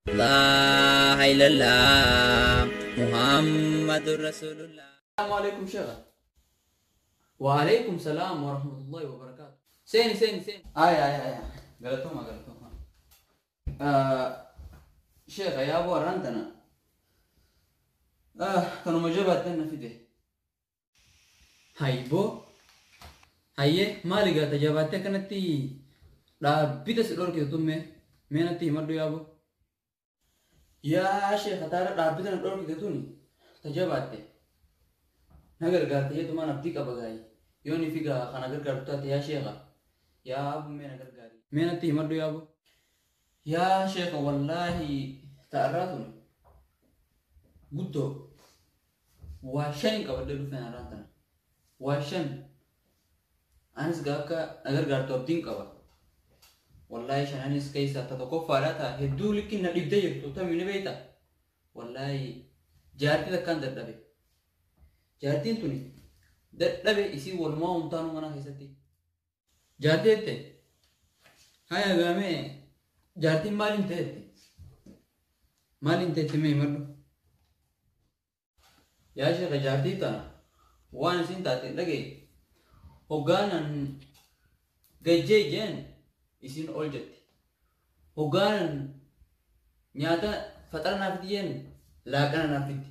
La ilaha Muhammadur Rasulullah. Assalamu alaikum sheekha. Wa alaikum salaam wa rahmatullahi wa barakatuh. Seeni seeni seeni. Ay ay ay. Galatooma galatooma. Sheekha yaa boo har'aan tana. Kanuma jabaattan na fide. Hayboo. Hayyee maali gaata jabaattee akkanatti dhaabbita si dhorkitu tun mee mee natti himadhu yaa boo. Yaa sheekha taara dhaabbita na dhorkite tuni ta jabaatte. Na gargaarte jettumaan abdii qaba gaayi. Yoo ni figaa kana gargaartu taate yaa sheekha. Yaa abu mee na gargaari. Mee natti himadhu yaa boo. Yaa sheekha wallaahi ta'arraa tuni guddoo waa shanin qabadhee dhufeen har'aan tana. Waa shan anis gaa akka na gargaartu abdiin qaba. Wallaahi shananis keessaa ta tokkoffaadha ta hedduu likki na dhibdee jirtu tamii ni beekta. Wallaahi jaartii takkaan dadhabe. Jaartiin tuni dadhabe isii walumaa humtaanuu mana keessatti. Jaartii jette haya gaamee jaartiin maaliin ta'etti? Maaliin ta'etti mee himadhu? Yaa sheekha jaartii tana waan isin taate hin dhagaye. Hoggaanan gajjee jeen isin ol jetti. Hoggaanan nyaata faxara naaf fidi jeen laaqana naaf fiddi.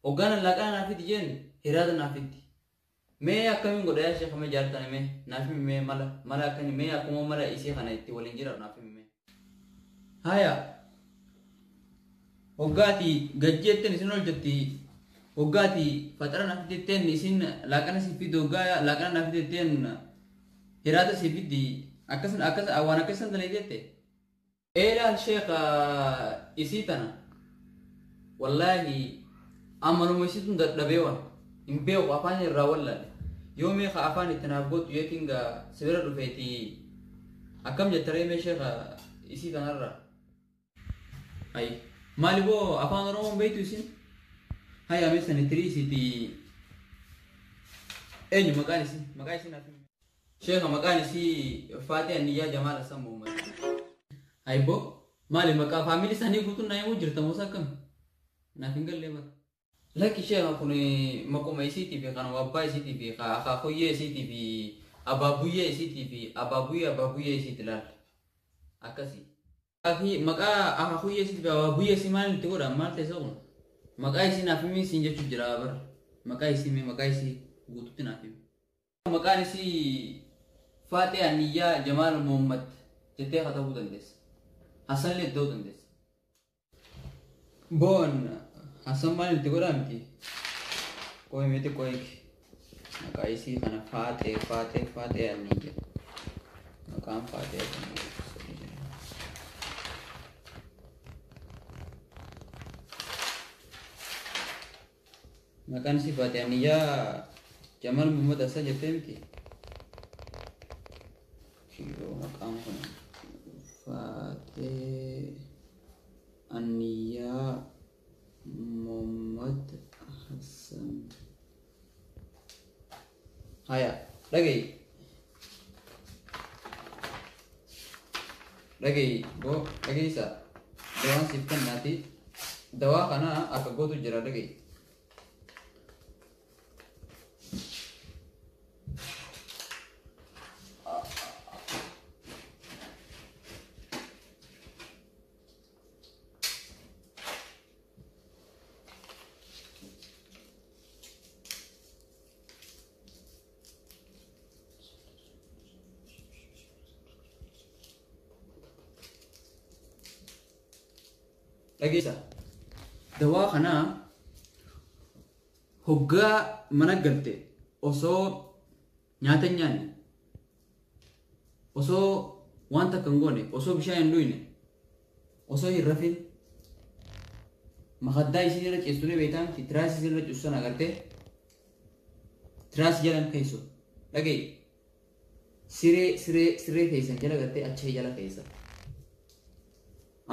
Hoggaanan laaqana naaf fidi jeen hiraata naaf fiddi. Mee akkamiin godha yaa sheekha mee jaartii tana mee naaf himi mee mala mala akkami mee akkuma mala isii kana itti waliin jiraatu naaf himi mee. Haya hoggaati gajjeetteen isin ol jetti hoggaati faxara naaf fidetteen isin laaqana siif fiddi hoggaa laaqana naaf fidetteen hiraata siif fiddi akkas akkas waan akkasan dalagde jette. Eelaal sheekha isii tana wallaahi amaluma isii tun dadhabee waan hin beeku afaan irraa wallaale yoo meeqa afaan itti naaf gootu jeetiin gaa sibira dhufeeti akkam jettaree mee sheekha isii tanarraa. Hay maali boo afaan Oromoon beektu isin? Haya mee sani tirii isiiti eenyu maqaan isii maqaa isii naaf himi. Sheekha maqaan isii Faaxee Anniyyaa Jamaal Hassan Muhammad. Hay boo maali maqaa faamilii isaanii guutuun naa himuu jirta moo akkam? Naaf hin gallee bara. Lakki sheekha kun maquma isiitii fi kanuma abbaa isiitii fi akaakuyyee isiitii fi abaabuyyee isiitii fi abaabuyyee abaabuyyee isiiti laal. Akkasii. Fi maqaa akaakuyyee isiitii fi abaabuyyee isii maal itti godha maal ta'e kun? Maqaa isii naaf himi siin jechuu jira bara. Maqaa isii mee maqaa isii guututti naaf himi. Maqaan isii Faaxee Anniyyaa Jamaal Muhammad jettee katabuu dandeessa. Hassanillee itti ta'uu dandeessa. Boon Hassan maal itti godhaa miti? Qoy miti qoy. Maqaa isii kana Faaxee Faaxee Faaxee Anniyyaa. Maqaan Faaxee Anniyyaa. Maqaan isii Faaxee Anniyyaa Jamaal Muhammad Hassan jettee miti? Kiiloo maqaan kun Faaxee Anniyyaa Muhammad Hassan. Haya, dhagayi. Dhagayi, boo dhagayisa. Dawaan siif kennaati. Dawaa kana akka gootu jira dhagayi. Dhageessa. Dawaa kana hoggaa mana galte osoo nyaata hin nyaanne osoo waan takka hin goone osoo bishaan hin dhuyne osoo hin rafin makaddaa isiin irra ciistu ni beektaa miti tiraasii isiin irra ciistu sana agartee tiraasii jalan keessu dhaga'i siree siree siree keessan jala gartee achii jala keessa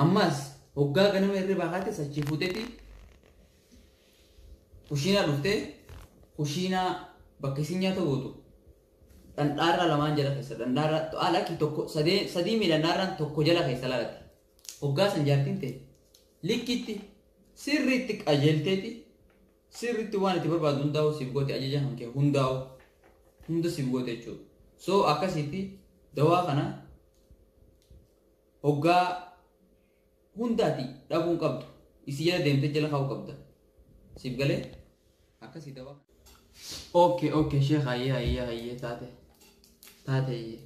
ammas hoggaa ganama hirribaa kaates achii fuuteeti kushiinaa dhuftee kushiinaa bakka isin nyaata gootu dhandhaarraa lamaan jala keessa dhandhaarraa alakki tokko sadee sadii mi dhandhaarraan tokko jala keessa laalatti hoggaa san jaartiin ta'e Likkitti sirriitti qajeelteeti sirriitti waan itti barbaadu hundaa'u siif goote ajaja kan kee hundaa'u hunda siif goote jechuudha. So akkasitti dawaa kana hoggaa hundaati dhabuun qabdu. Isii jala deemtee jala kaa'uu qabda. Siif galee akkasii dawaa. Okay okay sheekh hayyee hayyee hayyee taate taate hayyee.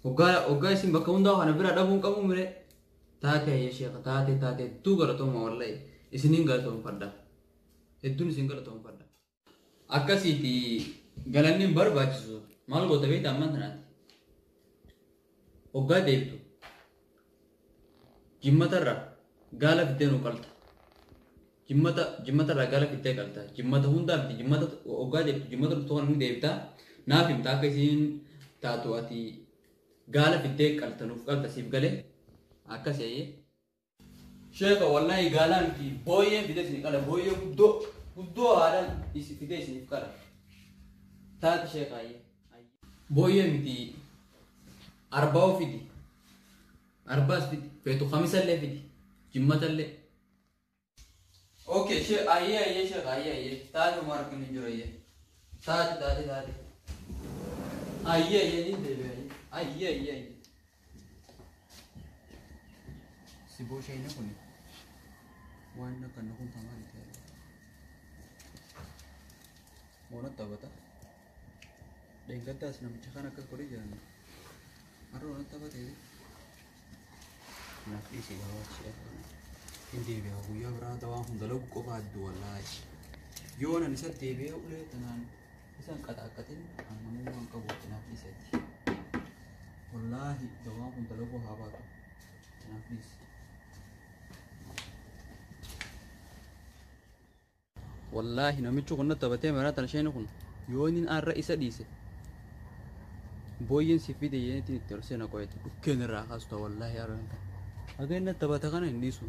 Hoggaa isin bakka hundaa kana bira dhabuun qabu mire taate hayyee sheekh taate taate hedduu galatooma wallahi isiniin galatoomfadha. Hedduun isin galatoomfadha. Akkasiiti galanni hin barbaachisu maal goota beektaa ammaan tanaati. Hoggaa deebtu jimmatarra gaala fiddee nu qalta. Jimmatarraa gaala fiddee qalta. Jimmata hundaa miti jimmata hoggaa deebtu jimmata dhuftu kana ni deebita. Naaf himta akka isiin taatu ati gaala fiddee qalta nuuf qalta siif galee akkas hayyee. Sheekha wallahi gaalaa miti booyyee fidee isin qala booyyee guddoo guddoo haadhaan fidee isiniif qala. Taate sheekha hayyee. Booyyee miti arbaa'oo fidi. Arbaas fidi feetu kamisallee fidi jimmatallee. Okay sheekha hayyee hayyee sheekha hayyee hayyee taate uma harkin hin jiru hayyee. Taate taate taate. Hayyee hayyee ni deebi'e hayyee hayyee hayyee. Siboo shayina kuni waan akka kun tamaan itti moona taphata. Dheengaddaas namicha kana akkas godhee jiran. Har'a moona taphatee naaf dhiisee gabaabsi hin deebi'a guyyaa biraa dawaan kun dalagu qofa addu wallaahi. Yoo nan isa deebi'ee ulee tanaan isaan qaxaaqatin namummaan qabu naaf dhiisetti. Wallaahi dawaan kun dalagu haa baatu naaf dhiise. Wallaahi namichi kun na taphatee maraa tana isheen kun yoo inni har'a isa dhiise booyyeen si fide yeenitiin itti ol seena qo'eeti dhukkeen irraa kaastu wallaahi har'a tan. Haga inni taphata kana hin dhiisu.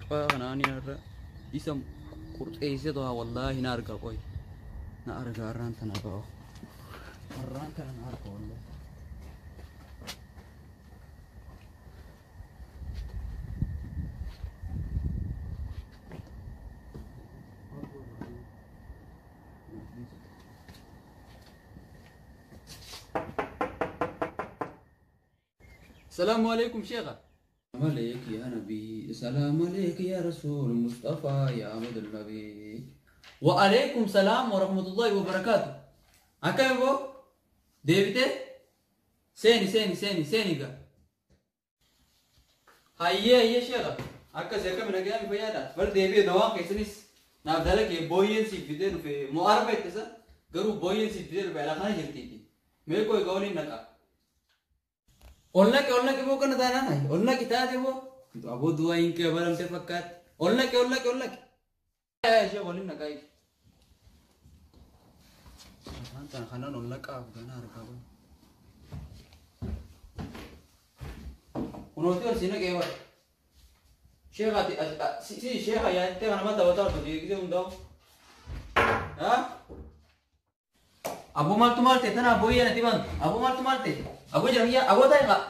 Qo'a kana ani har'a isa qurxeessee to'a wallaahi na arga qo'i. Na arga har'aan tana ba'u. Har'aan tana na arga wallaahi. السلام عليكم شيخة. السلام عليك يا نبي، السلام عليك يا رسول مصطفى يا عبد النبي. وعليكم السلام ورحمة الله وبركاته. أكيد بو؟ ديفيد؟ سيني سيني سيني سيني قا. هيا هيا شيخة. أكا سيكا من أجامي فيادا. بر ديفيد دوام كيسنيس. نابدالك بوين سي فيدير في معارفة تسا. قرو بوين سي فيدير في علاقة جرتيتي. ميكو يقولي نكا. Olla ke boo kana taanaan hayi. Olla ke taate boo. Aboo du'aa hin kee baramte fakkaatti. Olla ke olla ke olla ke. Ishee waliin naqaa ishee. Afaan tana kanaan olla qaaf gana argaa kun. Kunooti ol si naqee bara. Sheekhaati si sheekha yaattee kana mata taphataa jirtu deegisee hundaa'u. Haa? Aboo maaltu maal ta'e tana aboo iyya natti bantu. Aboo maaltu maal ta'e? Aboo jedhama iyya aboo taa'e kaa.